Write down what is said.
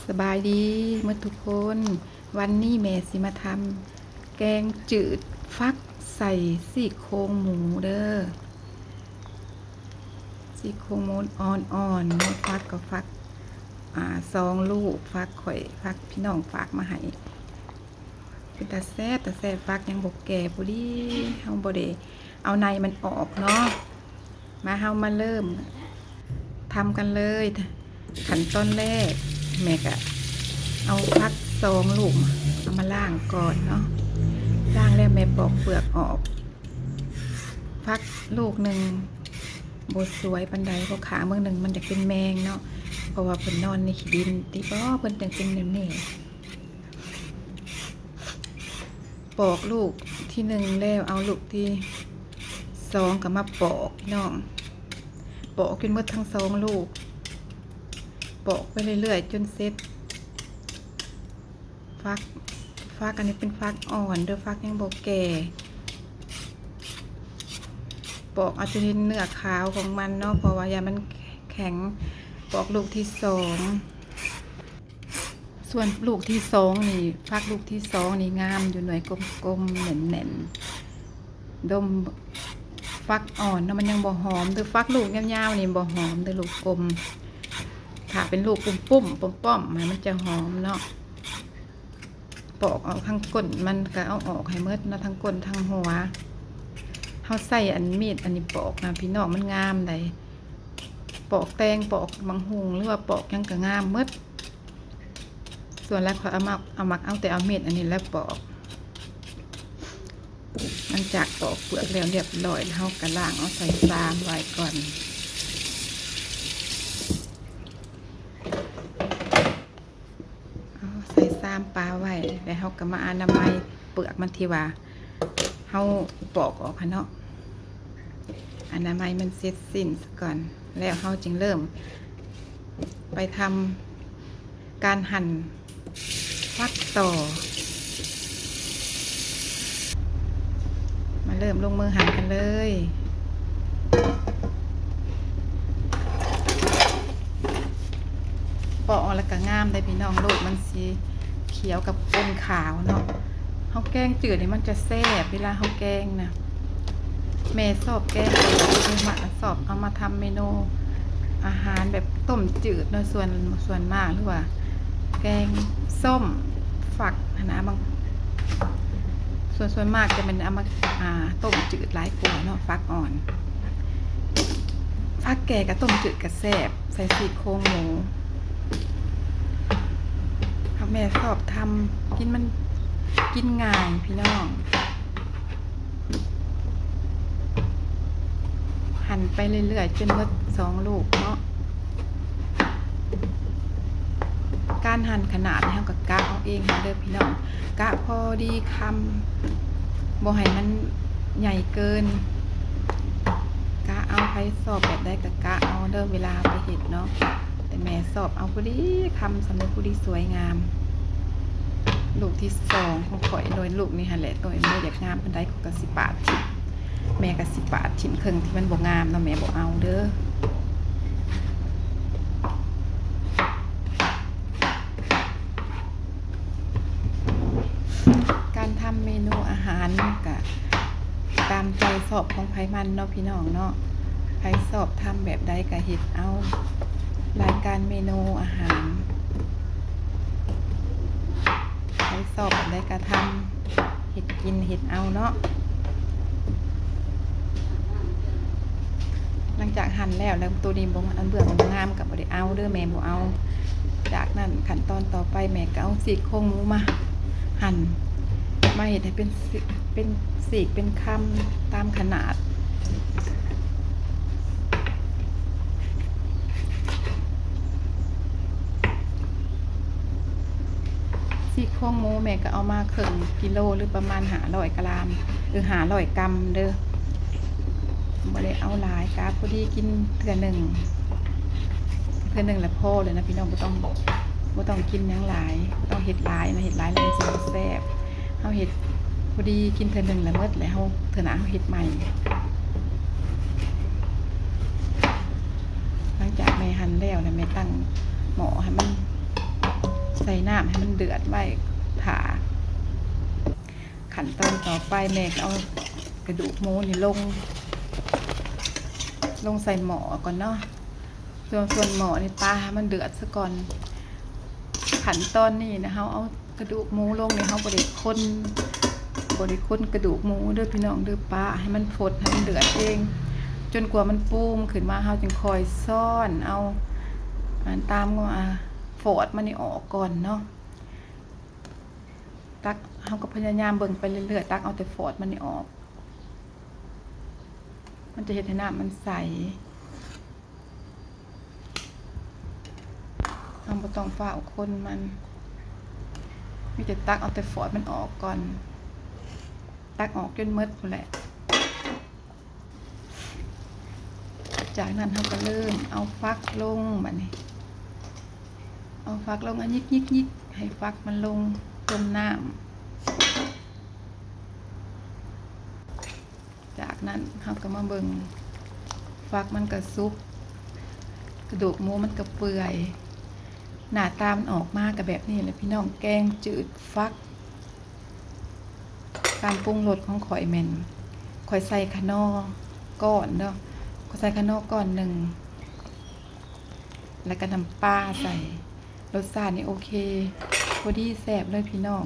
ສະບາຍດີໝົດທຸກຄົນ, ວັນນີ້ແມ່ຊິມາທຳແກງຈືດຟັກໃສ່ຊີ້ໂຄງໝູເດີ. ຊີ້ໂຄງໝູອ່ອນໆເນາະ, ຟັກກໍຟັກ ອາ ສອງລູກ, ຟັກຂ້ອຍ ຟັກພີ່ນ້ອງຝາກມາໃຫ້. ເປັນຕາແຊບ ຕາແຊບ, ຟັກຍັງບໍ່ແກ່ພໍດີ, ເຮົາບໍ່ໄດ້ເອົາໃນມັນອອກເນາະ. ມາ ເຮົາມາເລີ່ມທຳກັນເລີຍ. ຂັ້ນຕອນແລກ ແມ່ກະເອົາຟັກສອງລູກ ເອົາມາລ້າງກ່ອນເນາະ, ລ້າງແລ້ວແມ່ປອກເປືອກອອກ. ຟັກລູກໜຶ່ງບໍ່ສວຍປານໃດ, ເພາະຂ້າງເບື້ອງໜຶ່ງມັນຈະເປັນແມງເນາະ, ເພາະວ່າເພິ່ນນອນໃນຂີ້ດິນຕິບໍ ເພິ່ນຈັ່ງເປັນແນວນີ້. ປອກລູກທີໜຶ່ງແລ້ວ ເອົາລູກທີສອງກໍມາປອກພີ່ນ້ອງ, ປອກຈົນໝົດທັງສອງລູກ, ປອກໄປເລື້ອຍໆຈົນເສັດ. ຝັກ ຝັກອັນນີ້ເປັນຝັກອ່ອນເດີ, ຝັກຍັງບໍ່ແກ່. ປອກເອົາຈົນເຫັນເນື້ອຂາວຂອງມັນເນາະ, ເພາະວ່າຢ້ານມັນແຂງ. ປອກລູກທີສອງ. ສ່ວນລູກທີສອງນີ້ ຝັກລູກທີສອງນີ້ງາມຢູ່, ໜ່ວຍກົມໆ ແໜ້ນໆ. ດົມຝັກອ່ອນເນາະ, ມັນຍັງບໍ່ຫອມເດີ. ຝັກລູກຍາວໆນີ້ບໍ່ຫອມເດີ, ລູກກົມ. ຖ້າເປັນລູກປຸ້ມໆ ປ້ອມໆ ມັນຈະຫອມເນາະ. ປອກເອົາທັງກົ້ນມັນກໍເອົາອອກໃຫ້ໝົດເນາະ, ທັງກົ້ນທັງຫົວ. ເຮົາໃຊ້ອັນມີດອັນນີ້ປອກນະ ພີ່ນ້ອງ, ມັນງາມໃດ. ປອກແຕງ ປອກບັກຫຸ່ງ ຫຼືວ່າປອກຫຍັງກໍງາມໝົດ. ສ່ວນຫຼາຍຂ້ອຍເອົາ ມັກ ເອົາ ມັກເອົາແຕ່ເອົາມີດອັນນີ້ແຫຼະປອກ. ຫຼັງຈາກປອກເປືອກແລ້ວຮຽບຮ້ອຍ, ເຮົາກໍລ້າງເອົາໃສ່ຊາມໄວ້ກ່ອນ. ເອົາໃສ່ຊາມປະໄວ້ ແລ້ວເຮົາກໍມາອະນາໄມເປືອກມັນທີ່ວ່າເຮົາປອກອອກຫັ້ນເນາະ, ອະນາໄມມັນເສັດສິ້ນສາກ່ອນ, ແລ້ວເຮົາຈຶ່ງເລີ່ມໄປທຳການຫັ່ນຝັກຕໍ່. ມາເລີ່ມລົງມືຫັ່ນກັນເລີຍ. ປອກອອກແລ້ວກໍງາມເດ້ພີ່ນ້ອງ, ລູກມັນຊິຂຽວກັບປົນຂາວເນາະ. ເຮົາແກງຈືດນີ້ມັນຈະແຊບເວລາເຮົາແກງນະ. ແມ່ຊອບແກງ ຊອບເອົາມາທຳເມນູອາຫານແບບຕົ້ມຈືດເນາະ, ສ່ວນ ສ່ວນມາກ ຫຼືວ່າແກງສົ້ມຝັກຫັ້ນນະ. ບາງ ສ່ວນ ສ່ວນມາກຈະແມ່ນເອົາມາ ອ່າ ຕົ້ມຈືດຫຼາຍກວ່າເນາະ, ຝັກອ່ອນ. ຝັກແກ່ກັບຕົ້ມຈືດກໍແຊບ ໃສ່ຊີ້ໂຄງໝູ. ແມ່ຊອບທຳກິນ ມັນກິນງ່າຍພີ່ນ້ອງ. ຫັ່ນໄປເລື້ອຍໆຈົນໝົດສອງລູກເນາະ. ການຫັ່ນຂະໜາດນີ້ເຮົາກໍກະເອົາເອງເດີພີ່ນ້ອງ, ກະພໍດີຄຳ, ບໍ່ໃຫ້ມັນໃຫຍ່ເກີນ. ກະເອົາ, ໃຜຊອບແບບໃດກໍກະເອົາເດີ ເວລາເຮົາໄປເຮັດເນາະ. ແຕ່ແມ່ຊອບເອົາພໍດີຄຳ ສຳເລັດພໍດີສວຍງາມ. ລູກທີສອງຂອງຂ້ອຍ, ໜ່ວຍລູກນີ້ຫັ້ນແຫຼະ, ໜ່ວຍບໍ່ຢາກງາມປານໃດ ຂ້ອຍກໍຊິປາດຖິ້ມ. ແມ່ກໍຊິປາດຖິ້ມເຄິ່ງທີ່ມັນບໍ່ງາມເນາະ, ແມ່ບໍ່ເອົາເດີ. ການທຳເມນູອາຫານມັນກະຕາມໃຈຊອບຂອງໃຜມັນເນາະ ພີ່ນ້ອງເນາະ. ໃຜຊອບທຳແບບໃດກະເຮັດເອົາ, ລາຍການເມນູອາຫານ ໃຜຊອບແບບໃດກະທຳ, ເຮັດກິນເຮັດເອົາເນາະ. ຫຼັງຈາກຫັ່ນແລ້ວ ແລ້ວໂຕນີ້ບໍ່ ອັນເບື້ອງບໍ່ງາມກໍບໍ່ໄດ້ເອົາເດີ, ແມ່ບໍ່ເອົາ. ຈາກນັ້ນຂັ້ນຕອນຕໍ່ໄປ ແມ່ກໍເອົາຊີ້ໂຄງໝູມາຫັ່ນ ມາເຮັດໃຫ້ເປັນ ເປັນສີກເປັນຄຳຕາມຂະໜາດ. ຊີ້ໂຄງໝູແມ່ກໍເອົາມາເຄິ່ງກິໂລ ຫຼືປະມານຫ້າຮ້ອຍກຣາມ ຫຼືຫ້າຮ້ອຍກຣາມເດີ. ບໍ່ໄດ້ເອົາຫຼາຍ, ກະພໍດີກິນເທື່ອໜຶ່ງ, ເທື່ອໜຶ່ງລະພໍແລ້ວນະພີ່ນ້ອງ. ບໍ່ຕ້ອງ ບໍ່ຕ້ອງກິນຫຍັງຫຼາຍ, ບໍ່ຕ້ອງເຮັດຫຼາຍນະ, ເຮັດຫຼາຍແລ້ວມັນຊິບໍ່ແຊບ. ເຮົາເຮັດພໍດີກິນເທື່ອໜຶ່ງລະໝົດ, ແລ້ວເຮົາ ເທື່ອໜ້າເຮົາເຮັດໃໝ່. ຫຼັງຈາກແມ່ຫັ່ນແລ້ວນະ, ແມ່ຕັ້ງໝໍ້ໃຫ້ມັນ ໃສ່ນ້ຳໃຫ້ມັນເດືອດໄວ້ຖ້າ. ຂັ້ນຕອນຕໍ່ໄປແມ່ກໍເອົາກະດູກໝູນີ້ລົງ ລົງໃສ່ໝໍ້ກ່ອນເນາະ. ສ່ວນ ສ່ວນໝໍ້ນີ້ປາໃຫ້ມັນເດືອດຊະກ່ອນ. ຂັ້ນຕອນນີ້ນະ ເຮົາເອົາກະດູກໝູລົງນີ້ ເຮົາບໍ່ໄດ້ຄົນ ບໍ່ໄດ້ຄົນກະດູກໝູເດີພີ່ນ້ອງເດີ. ປາໃຫ້ມັນຟົດ ໃຫ້ມັນເດືອດເອງ ຈົນກວ່າມັນຟູມຂຶ້ນມາ ເຮົາຈຶ່ງຄ່ອຍຊ້ອນເອົາ ອັນ ຕາມ ອາ ຟອດມັນນີ້ອອກກ່ອນເນາະ. ຕັກ ເຮົາກໍພະຍາຍາມເບິ່ງໄປເລື້ອຍໆ ຕັກເອົາແຕ່ຟອດມັນນີ້ອອກ ມັນຈະເຮັດໃຫ້ນ້ຳມັນໃສ. ເຮົາບໍ່ຕ້ອງຟ້າວຄົນມັນ ມີແຕ່ຕັກເອົາແຕ່ຟອດມັນອອກກ່ອນ ຕັກອອກຈົນໝົດພຸ້ນແຫຼະ. ຈາກນັ້ນເຮົາກໍເລີ່ມເອົາຝັກລົງ ບາດນີ້ເອົາຝັກລົງ ອາ ຫຍິກໆໆ ໃຫ້ຝັກມັນລົງ ລົງນ້ຳ. ຈາກນັ້ນເຮົາກໍມາເບິ່ງ ຝັກມັນກໍສຸກ ກະດູກໝູມັນກໍເປື່ອຍ ໜ້າຕາມັນອອກມາກໍແບບນີ້ແຫຼະພີ່ນ້ອງ ແກງຈືດຝັກ. ການປຸງລົດຂອງຂ້ອຍແມ່ນ ຂ້ອຍໃສ່ຂະໜໍ່ກ້ອນເນາະ ຂ້ອຍໃສ່ຂະໜໍ່ກ້ອນໜຶ່ງ ແລ້ວກໍນ້ຳປາໃສ່ ລົດຊາດນີ້ໂອເຄ ພໍດີແຊບເລີຍພີ່ນ້ອງ.